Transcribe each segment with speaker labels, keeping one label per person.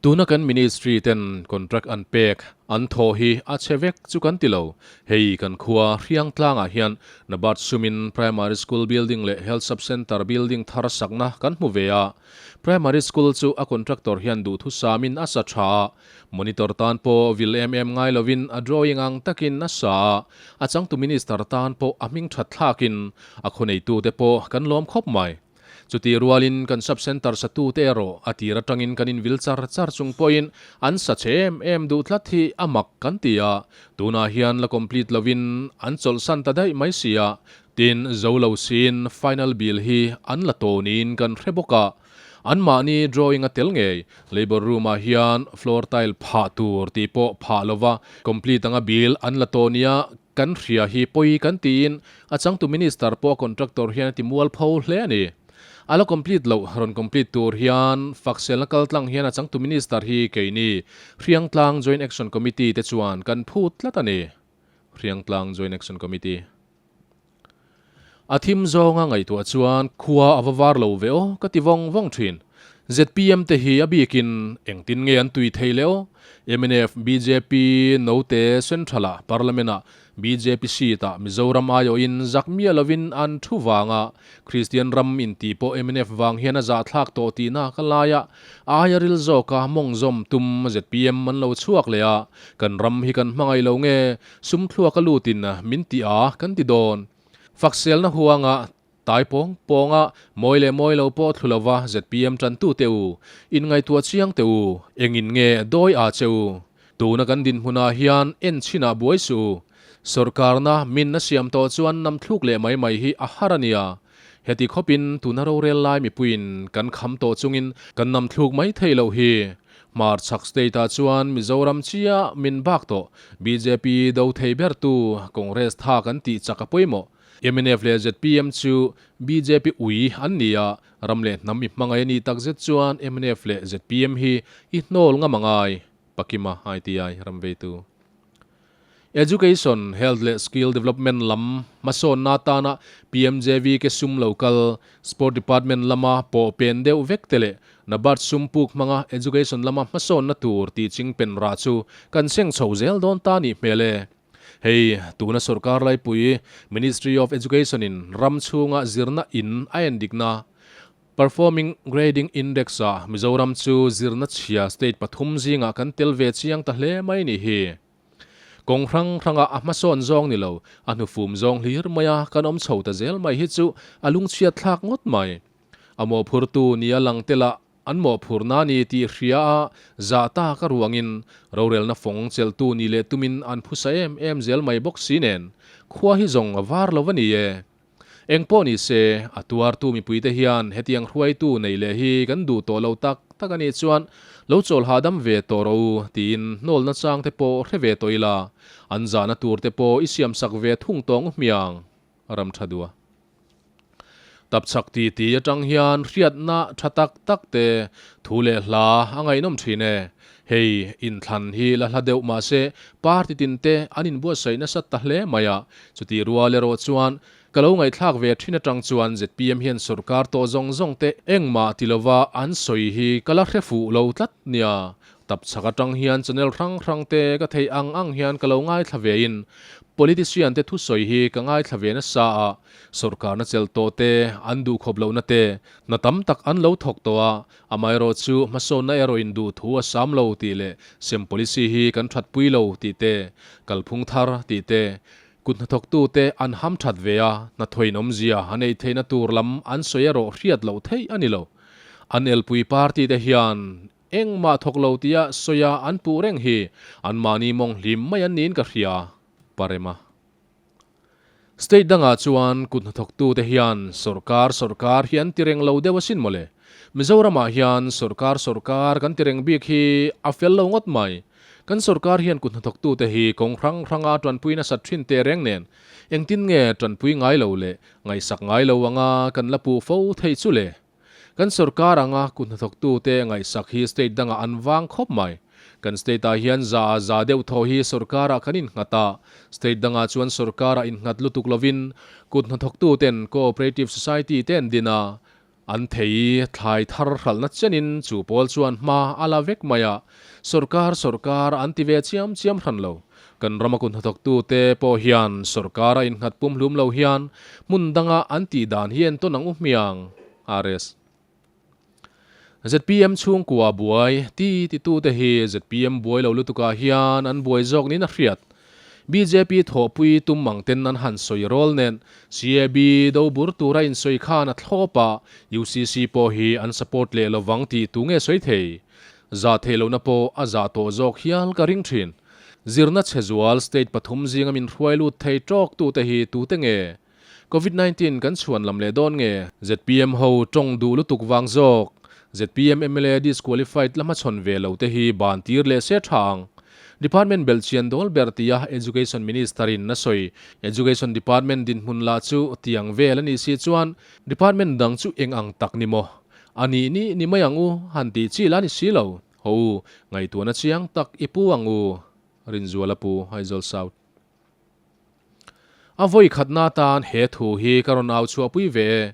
Speaker 1: Tuna kan ministry ten contract an pek an thawh hi a chhe vek chu kan ti lo. Hei kan khua Hriang tlangah hian Nabat sumin Primary School building leh Health Sub Centre building thar sakna kan hmu ve a. Primary School chu a contractor hian duhthusamin a sa tha a, monitor tan pawh vil em em ngai lovin a drawing ang takin a sa a, a changtu minister tan pawh a hming that thlakin a khawneitu te pawh kan lawm khawp mai. Chutih rualin kan Sub Centre satute erawh a tir atangin kan invil char char chung pawhin an sa chhe em em duh tlat hi a mak kan ti a, tunah hian la complete lovin an chawlhsan ta daih mai si a, tin zo lo siin final bill hi an la tawh niin kan hre bawk a. Anmahni drawing a tel ngei, labour room-ah hian floor tile phah tur tih pawh phah lova complete anga bill an la tawh nia Kan hria hi pawi kan tiin a changtu minister pawh a contractor hian a ti mual pho hle a ni. A la complete loh rawn complete tur hian Fakselna kaltlang hian a changtu minister hi keini Hriangtlang Joint Action Committee te chuan kan phut tlat a ni. Hriangtlang Joint Action Committee. A thim zawnga ngaihtuah chuan khua a va var lo ve aw ka ti vawng vawng thin. ZPM te hi a bikin engtin nge an tui thei le aw? Mnf, bjp note Central ah Parliament ah bjp seat ah Mizoram aiawhin zak miah lovin an thu vanga Kristian ram inti pawh mnf vang hian a zahthlak tawh tihna ka lai a, aia ril zawka mawngzawm tum ZPM an lo chhuak leh a, kan ram hi kan hmangaih lo nge Sum thluak a lutin min ti a kan ti dawn. Fakselna huanga tai pawng pawnga mawi leh mawi lo pawh thlu lova zpm tantu te u, inngaihtuah chiang te u, engin nge dawi a che u? Tuna kan dinhmunah hian en chhinah buai suh u. Sawrkarna min a siam tawh chuan nam thluk leh mai mai hi a har a nia. Heti khawpin tuna rorel lai mipuiin kan kham tawh chungin kan nam thluk mai theih loh hi. Hmar chhak state ah chuan Mizoram chiah min bak tawh. Bjp do thei ber tu Congress tha kan tih chak a pawimawh. Mnf leh zpm chu bjp ui an ni a, ram leh hnam i hmangaih a nih takzet chuan mnf leh zpm hi i hnawl ngam a ngai. Pakima ITI ramveitu. Education, Health leh Skill Development lam hmasawnna atana PMJV ke sum lo kal, Sport Department lama pawh pen deuh vek te leh NABARD sum puk hmanga Education lama hmasawnna tur tih ching pen rah chu kan seng chho zel dawn ta nih hmel e. Hei, tuna sorkar laipui Ministry of Education in ram chhunga zirna in a endikna Performing Grading Index ah Mizoram chu zirna chhia state pathum zingah kan tel ve chiang ta hle mai nih hi. Kawng hrang hranga a hmasawn zawng ni lo, a hnufum zawng hlir maia kan awm chho ta zel mai hi chu a lungchhiat thlak ngawt mai. A mawhphurtu nia lang telah an mawhphurna ni tih hria a zah tak a ruangin rorelna fawng chelhtu ni leh tumin an phusa em em zel mai bawk si nen khua hi zawng a var lo a ni e. Eng pawh ni se, a tuartu mipuite hian hetiang hruaitu nei leh hi kan duh tawh lo tak tak a nih chuan lo chawl hahdam ve tawh rawh u tiin hnawlna chang te pawh hre ve tawh ila, an zahna tur te pawh i siamsak ve thung tawng u hmiang, ram tha dua. Tapchhak ti ti atang hian hriatna tha tak tak te thu leh hla a ngaihnawm thin e. Hei, inthlan hi la hla deuh mah se party tin te an inbuatsaih nasa ta hle mai a, chutih rual erawh chuan ka lo ngaihthlak ve thin atang chuan zpm hian sorkar tawh zawng zawng te engmah ti lova an sawi hi ka la hre fuh lo tlat nia. Tapchhak atang hian channel hrang hrang te ka theih ang ang hian ka lo ngaithla ve in politician te thusawi hi ka ngaithla ve nasa a, sorkarna chelh tawh te an duhkhawp lohna te hna tam tak an lo thawk tawh a, Amaherawh chu hmasawnna erawh in duh thu a sam lo tih leh sem policy hi kan thatpui lo tih te, kalphung thar tih te, kut hnathawktu te an ham that ve a, hnathawin awmzia a neih theihna tur lam an sawi erawh hriat loh theih a ni lo. An elpui party te hian engmah thawk lo tia sawi a an puh reng hi anmahni mawng hlim mai an niin ka hria, Parema. State dangah chuan kut hnathawktute hian sawrkar sawrkar hi an ti reng lo deuh asin mawle. Mizoramah hian sawrkar sawrkar kan ti reng bik hi a fel lo ngawt mai. Kan sawrkar hian kut hnathawktute hi kawng hrang hranga tanpui nasat thin teh reng nen engtin nge tanpui ngai lo leh ngaihsak ngai lo anga kan la puh fo theih chu le. Kan sawrkar anga kut hnathawktute ngaihsak hi state dangah an vang khawp mai. Kan state-ah hian za a za deuh thaw hi sawrkarah kan innghat a, state dangah chuan sawrkarah innghat lutuk lovin kut hnathawktuten cooperative society te an din a. An thei thlai thar hralhna chenin chu pawl chuan hma a la vek mai a, sawrkar sawrkar an ti ve chiam chiam hran lo. Kan rama kut hnathawktute pawh hian sawrkara innghat pumhlum lo hian hmun danga an tih dan hi entawn ang u hmiang. RS. Zpm chhungkua buai ti titute hi zpm buai lo lutukah hian an buai zawk niin a hriat. Bjp thawhpui tum ang ten an han sawi rawl nen CAB do bur tura insawi khan a thlawp a, UCC pawh hi an support leh lovang tih tu nge sawi thei? Zah theih lohna pawh a zah tawh zawk hial ka ring thin. Zirna chhe zual state pathum zinga min hruai lut thei tawk tute hi tute nge? Covid 19 kan chhuan lam leh dawn nge? Zpm ho tawng duh lutuk vang zawk. Zpm mla disqualified la hmachhawn ve lo te hi ban tir leh se tha ang. Department belhchian dawl ber tia Education Minister in a sawi. Education Department dinhmun lah chu tiang vel a nih si chuan Department dang chu eng ang tak ni maw? A nih nih ni mai ang u han tih chi la ni si lo. Ho u, ngaihtuahna chiang tak i pu ang u. Rinzuala Pu, Aizawl South. A vawi khatna atan he thu hi ka rawn au chhuahpui ve e.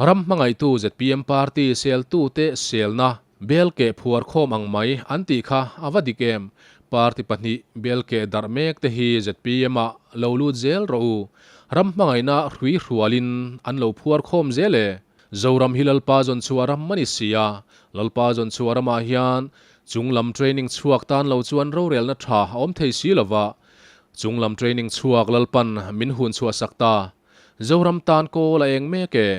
Speaker 1: Ram hmangaihtu zpm party seltute selna bel keh phuar khawm ang mai an tih kha a va dik em? Party pahnih bel keh darh mek te hi zpm ah lo lut zel rawh u. Ram hmangaihna hrui hrualin an lo phuar khawm zel e. Zoram hi Lalpa zawn chhuah ram a ni si a, Lalpa zawn chhuah ramah hian chung lam training chhuak tan lo chuan rorelna tha a awm thei si lova, Chung lam training chhuak Lalpan min hun chhuah sak ta. Zoram tan kawl a eng mek e.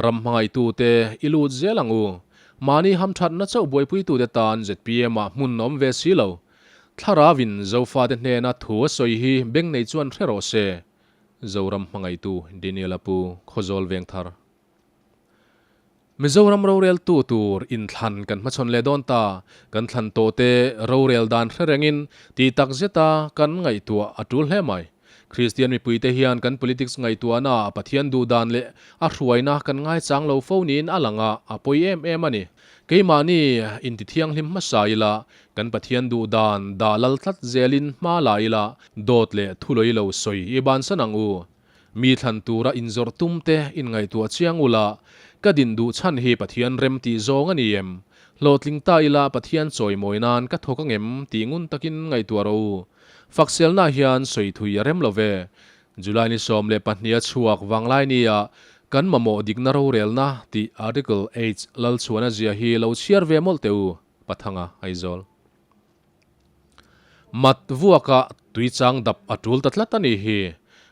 Speaker 1: Ram hmangaihtute i lut zel ang u. Mahni hamthatna chauh buaipuitute tan zpm ah hmun awm ve si lo. Thlarau in Zofate hnena thu a sawi hi beng nei chuan hre rawh se. Zoram hmangaihtu Daniel a pu Khawzawl Vengthar. Mizoram roreltu tur inthlan kan hmachhawn leh dawn ta. Kan thlan tawhte rorel dan hre rengin tih tak zeta kan ngaihtuah a tul hle mai. Kristian mipuite hian kan politics ngaihtuahnaah Pathian duh dan leh a hruaina kan ngaichang lo fo niin a lang a, a pawi em em a ni. Keimahni intithianghlim hmasa ila, kan Pathian duh dan dah lal tlat zelin hma la ila, dawt leh thulawi lo sawi i bansan ang u. Mi thlan tura inzawrh tum te inngaihtuah chiang ula, ka din duh chhan hi Pathian rem tih zawng a ni em? Hlawhtling ta ila Pathian chawimawi nan ka thawk angem tih ngun takin ngaihtuah rawh u. Fakselna hian sawi thui a rem lo ve. July ni 12 a chhuak vanglai nia kan mamawh dikna rorelna tih Article H Lalchhuana zia hi lo chhiar ve mawlh teh u, Pathanga, Aizawl. Mat vuakah tui chang dap a tul ta tlat a nih hi.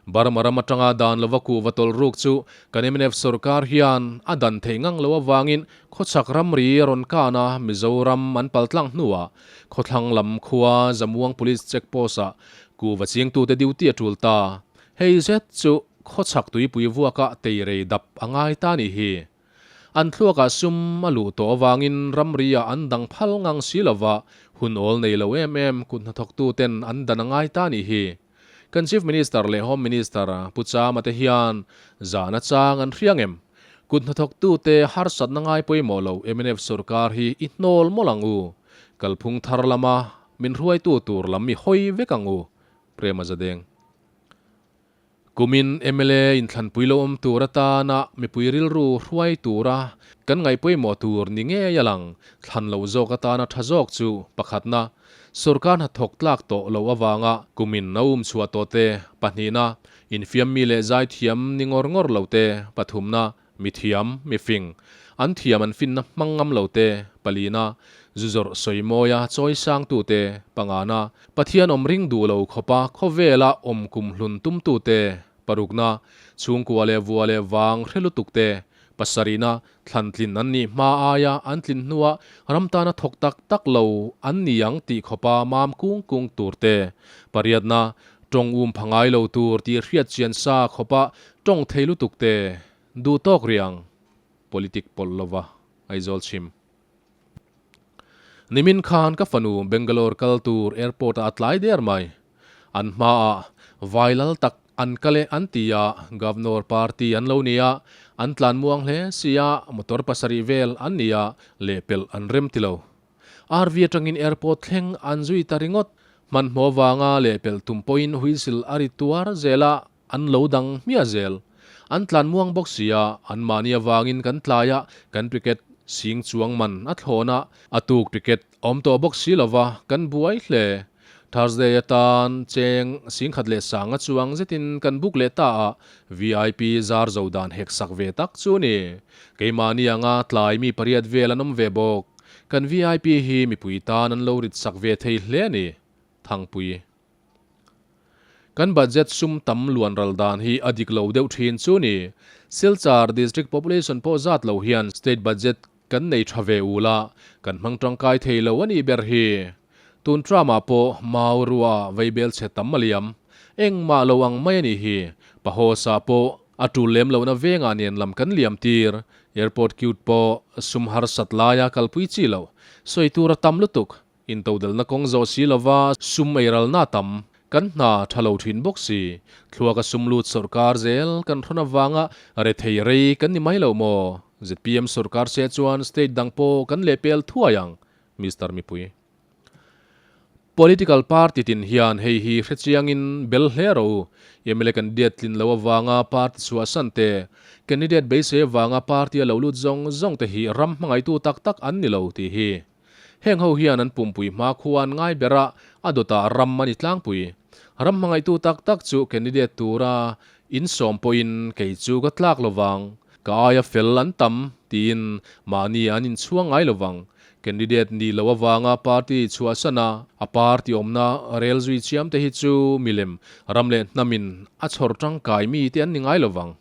Speaker 1: Burma ram atanga dan lova kuhva tawlh ruk chu kan mnf sorkar hian a dan theih ngang lo avangin khawchhak ramri a rawn kan a, Mizoram an pal tlang hnuah khawthlang lam khua Zamuang Police Check Post-ah kuhva chingtute duty a tul ta. Hei zet chu khawchhak tuipui vuakah teirei dap a ngai ta a nih hi. An thluakah sum a luh tawh avangin ramri-ah an dang phal ngang si lova, hun awl nei lo em em kut hnathawktuten an dan a ngai ta nih hi. Kan Chief Minister leh Home Minister Pu Chama te hian zahna chang an hria ngem? Kut hnathawktute harsatna ngai pawimawh lo mnf sorkar hi i hnawl mawlh ang u. Kalphung thar lama min hruaitu tur lam i hawi vek ang u. Prema Zadeng. Kumin mla inthlanpui lo awm tur atana mipui rilru hruai tura kan ngaih pawimawh tur ni ngei a lang. Thlan loh zawk atana tha zawk chu pakhatna, sorkar hnathawk tlak tawh loh avanga kumin a um chhuah tawh te, pahnihna, infiam mi leh zaithiam ni ngawr ngawr lo te, pathumna, Mi thiam, mi fing, an thiam an finna hmang ngam lo te, palina, zu zawrh sawi mawia chawi sangtu te, pangana, Pathian awm ring duh lo khawpa khawvela awm kum hlun tumtu te, parukna, chhungkua leh vua leh vang hre lutuk te, pasarihna, thlan tlin an nih hma aia an tlin hnua ram tana thawk tak tak lo an ni ang tih khawpa mam kung kung tur te, pariatna, Tawng um pha ngai lo tur tih hriat chian sa khawpa tawng thei lutuk te duh tawk riang politic pawlh lova Aizawl chhim. Nimin khan ka fanu Bangalore kal tur airport ah a tlai der mai. An hmaah vai lal tak an kal e an ti a, Governor party an lo nia, an tlan muang hle sia, motor pasarih vel an nia, lehpelh an rem ti lo. RV atangin airport thleng an zui ta ringawt. Hmanhmawh vanga lehpelh tum pawhin whistle a ri tuar zel a, an lo dang hmiah zel. An tlan muang bawk sia, anmahni avangin kan tlai a, kan ticket sing chuang man a thlawn a, a tuk ticket awm tawh bawk si lova kan buai hle. Thursday atan cheng singkhat leh sanga chuang zetin kan book leh ta a, VIP zar zo dan hek sak ve tak chu ni. Keimahni anga tlai mi pariat vel an awm ve bawk. Kan VIP hi mipui tan an lo rit sak ve thei hle a ni. Thangpui. Kan budget sum tam luan ral dan hi a dik lo deuh thin chu ni. Silchar District population pawh zat lo hian state budget kan nei tha ve ul a, kan hmang tangkai thei lo a nih ber hi. Tun tram ah pawh mau rua veibel chhe tam a liam. Engmah lo ang mai a nih hi. Pahosa pawh a tul lem lohna vengah nen lam kan liam tir. Airport cute pawh sum harsat laia kalpui chi lo. Sawi tur a tam lutuk. Intodelhna kawng zawh si lova sum eiralna a tam, kan hna tha lo thin bawk si. Thluaka sum lut sawrkar zel kan hrawn avanga rethei rei kan ni mai lo maw? Zpm sawrkar se chuan state dang pawh kan lehpel thuai ang, Mister Mipui. Political party tin hian hei hi hrechiangin bel hle rawh u. Mla candidate tlin lo avanga party chhuahsan te, candidate beisei avanga party a lo lut zawng zawng te hi ram hmangaihtu tak tak an ni lo tih hi. Heng ho hian an pumpui hma khua an ngai ber a, a dawtah ram a ni tlangpui. Ram hmangaihtu tak tak chu candidate tura insawm pawhin kei chu ka tlak lo vang, ka aia fel an tam tiin mahni an inchhuang ngai lo vang. Candidate nih loh avanga party chhuahsan a, a party awmna rel zui chiam te hi chu milem ram leh hnamin a chhawr tangkai mi te an ni ngai lo vang.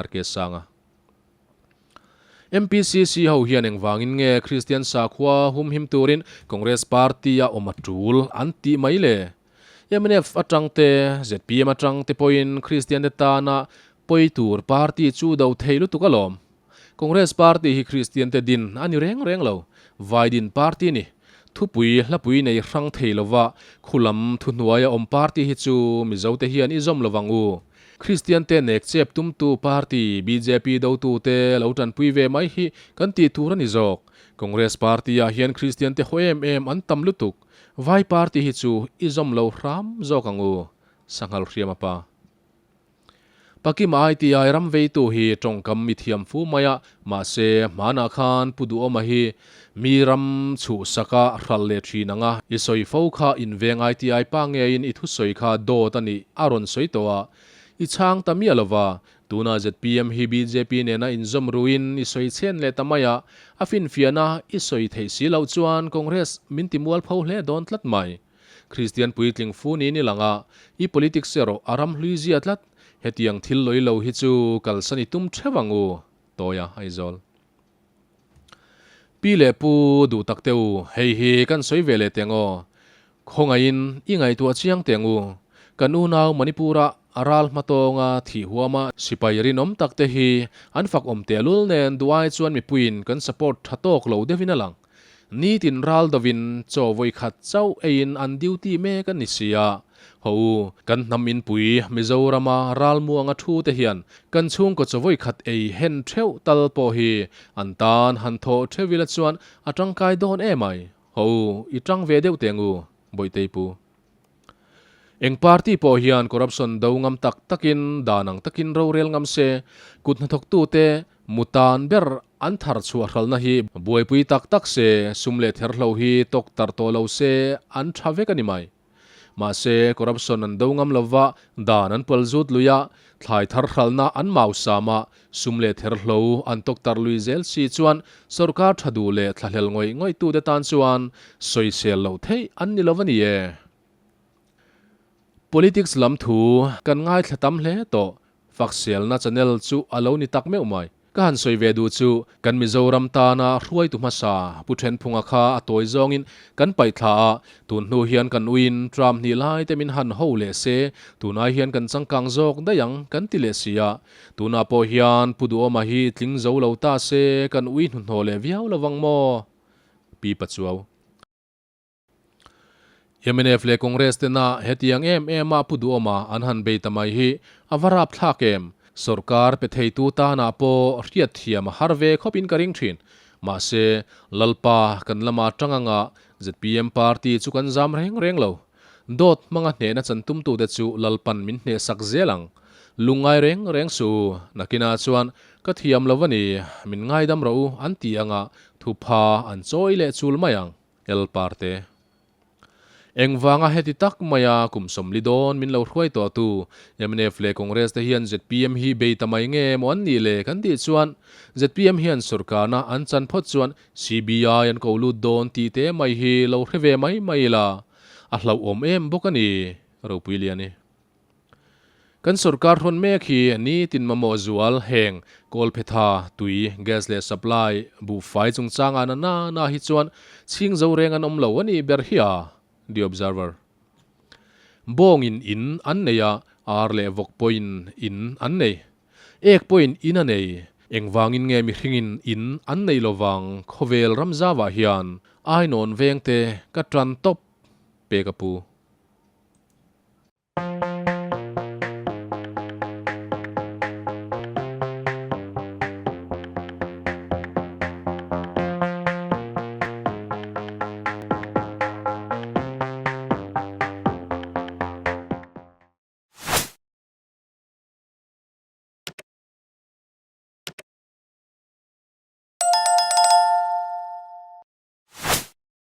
Speaker 1: RK Sanga. MPCC ho hian engvangin nge Kristian sakhua humhim turin Congress party a awm a tul an tih mai le? Mnf atang te, zpm atang te pawhin Kristian te tana pawi tur party chu do thei lutuk alawm. Congress party hi Kristian te din a ni reng reng lo, vai din party a ni. Thupui hlapui nei hrang thei lova khulam thuhnuaia awm party hi chu Mizo te hian i zawm lovang u. Kristian te nek chep tumtu party bjp dotu te lo tanpui ve mai hi kan tih tur a ni zawk. Congress party ah hian Kristian te haw em em an tam lutuk. Vai party hi chu i zawm lo hram zawk ang u. Sanghal hriam a pa. Pakim ITI ram veitu hi tawngkam mi thiam fu mai a, mahse hmanah khan Pu Duhawma hi mi ram chhuhsak a hral leh thin ang a, i sawi fo kha inveng ITI pa ngeiin i thusawi kha dawt a nih a rawn sawi tawh a, i chhang ta miah lova, tunah zpm hi bjp nena inzawm ruin i sawi chhen leh ta mai a, a finfiahna i sawi theih si loh chuan Congress min ti mualpho hle dawn tlat mai. Kristian puitling fu niin i lang a, i politics erawh a ram hlui zia tlat, hetiang thil lawi lo hi chu kalsan i tum theuh ang u, Tawia Aizawl. Pi leh pu duh tak teh u, hei hi kan sawi ve leh teng aw. Khawngaihin i ngaihtuah chiang teng u. Kan unau Manipur-a ral hmatawnga thih huama sipai rinawm tak te hi an fak awm tehlul nen duh ai chuan mipuiin kan support tha tawk lo deuhin a lang. Nitin ral dovin chaw vawi khat chauh eiin an duty mek a ni sia. Haw u, kan hnam inpui Mizorama ralmuanga thu te hian kan chhungkaw chaw vawi khat ei hen theuh tal pawh hi an tan han thawh theuh ila chuan a tangkai dawn em ai. Haw u, i tang ve deuh teng u, Bawihtei pu. Eng party pawh hian corruption do ngam tak takin dan ang takin rorel ngam se, kut hnathawktute mutan ber an thar chhuah hralna hi buaipui tak tak se, sum leh therhlo hi tawk tarh tawh lo se an tha vek a ni mai. Mahse, corruption an do ngam lova dan an pal zut lui a, thlai thar hralna an mausam a, sum leh therhlo an tawk tarh lui zel si chuan sorkar tha duh leh thlahlel ngawih ngawihtute tan chuan sawisel loh theih an ni lo a ni e. Politics lam thu kan ngaithla tam hle tawh, Fakselna channel chu a lo ni tak meuh mai. Ka han sawi ve duh chu kan Mizoram tana hruaitu hmasa Pu Thenphunga kha a tawi zawngin kan paih thla a, tun hnu hian kan uiin tram hnih lai te min han ho leh se, tunai hian kan changkang zawk daih ang kan ti leh si a. Tunah pawh hian Pu Duhawma hi tling zo lo ta se kan ui hnuhnawh leh viau lovang maw? Pi Pachuau. Mnf leh Congress tena hetiang em em a Pu Duhawma an han bei ta mai hi a va rapthlak em? Sorkar pe theitu tanah pawh hriatthiam a har ve khawpin ka ring thin. Mahse, Lalpa kan lama tang anga zpm party chu kan zam reng reng lo. Dawt hmanga hnehna chan tumtute chu Lalpan min hnehsak zel ang. Lungngai reng reng suh u, nakinah chuan ka thiam lo a ni, min ngaidam rawh u an ti anga thupha an chawi leh chul mai ang, El Parte. Engvanga heti tak maia kum 40 dawn min lo hruai tawh tu mnf leh Congress te hian zpm hi bei ta mai nge maw an nih le kan tih chuan zpm hian sorkarna an chan phawt chuan CBI an ko lut dawn tih te mai hi lo hre ve mai mai ila a hlauhawm em bawk a ni ropui lian i. Kan sorkar hrawn mek hi nitin mamawh zual heng kawlphetha, tui, gas leh supply, buhfai chungchangah na na na hi chuan chhing zo reng an awm lo a nih ber hi a, The Observer. Bawngin in an nei a, ar leh vawk pawhin in an nei. Ek pawhin in a nei. Engvangin nge mihringin in an neih lovang khawvel ramzavah hian ainawn vengte ka tan tawp pek a pu.